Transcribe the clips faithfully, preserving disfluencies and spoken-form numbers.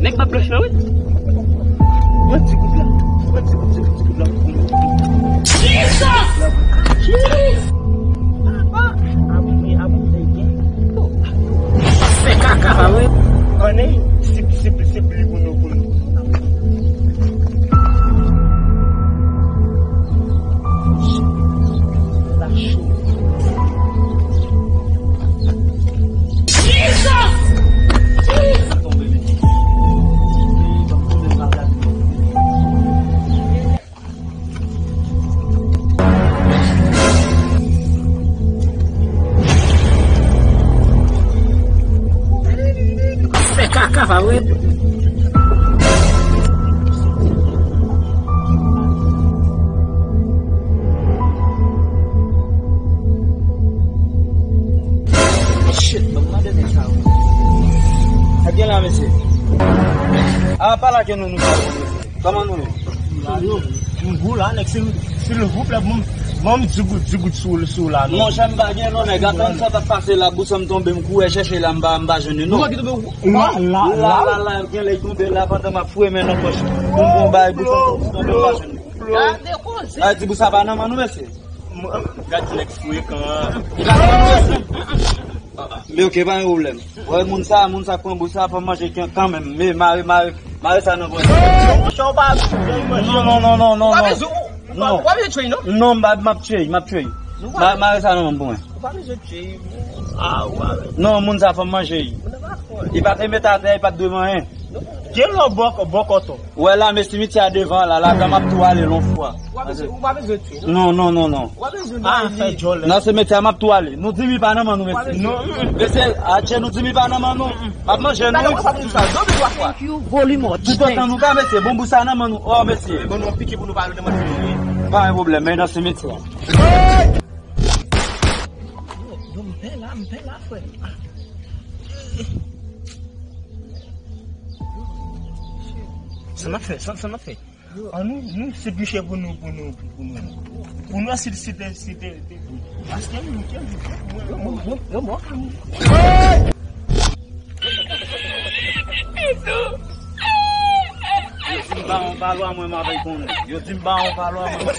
Nèg pa blanch la, wi. Pran ti kout la. Pran ti kout, ti kout, ti kout la. Jesus! Jesus! Papa! Abone, abone, gen. Fè kaka, pa vre? Ann, se, se, se pli pou nou, pou nou. Fè kaka, pa vre? Shit, ban m mande nèg sa yo. Sa gen la, mesye? A, pa la ke nou, nou pa. Kòman nou ye? Nou gou la, nèg, sil, silvouplè, ban m, ban m di goud, di goud sou, sou la, non. Monchè, m pa gen non, nèg. Atann sa t ap pase la, bousan m tonbe, m kouri chèche la, m pa, m pa jwenn li, non. Ou pa ki tonbe? La, la, la, la, la, gen lè l tonbe la, pandan m ap foure men nan pòch. M gon bay, bousan m tonbe, m pa jwenn li. Gade koze. Ay, ti bousa pa nan men nou, mesye. Gad nèg frekan an. Men ok, pa gen pwoblèm. Wè, moun sa, moun sa k pran bousa, fò m manje kanmenm. Men mare, mare, mare sa nan pwen. Non, non, non, non, non, non. Non. W ap bezwen tchwey, non? Non, m ap, m ap tchwey, m ap tchwey. Ma-, mare sa nan men mwen. Ou pa bezwen tchwey. Ah, ou pa bezwen. Non, moun sa fò m manje. Li pa te met atè, li pa t dwe manyen. Gen lò bòkò, bòkòtò. Ou wè la, men simityè a devan la, ladan m ap tou ale lon fwa. Ou pa bezwen, ou pa bezwen tchwey, non? Non, non, non, non. Ou pa bezwen bay li. Nan simityè a m ap tou ale. Nou di mi pa nan men nou, mesye. Non. Mesye, atchè nou di mi pa nan men nou. M ap manje nou. Gade, ou pa bezwen sa. Dobi twa fwa. Thank you, volume. Toutotan nou ka, mesye, bon bousa nan men nou. Oh, mesye. Bon, nou pike pou nou pa al nan men nou. Pa gen pwoblèm, men nan simityè a. Yo, yo, m pè la, m pè la, frè. Sa n ap fè, sa, sa n ap fè. An nou, nou se biche pou nou, pou nou, pou nou. Pou nou, si, si, si, si, si. Paske m, m, m, m, m, m, m, m. Yo di m ba yon palwa, mwen m ap konnen. Yo di m ba yon palwa, mwen.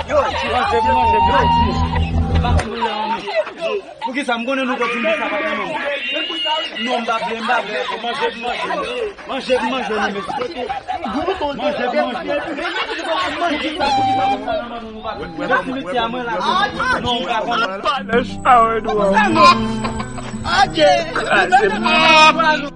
Yo, manje, manje, manje. Poukisa m konnen nou konn di m sa pa nan men nou? Non, m pa vle, m pa vle. Manje, manje. Manje pou manje nou, mesye. Manje pou manje. Manje pou manje. Mwen pa konn. Kraze mwen.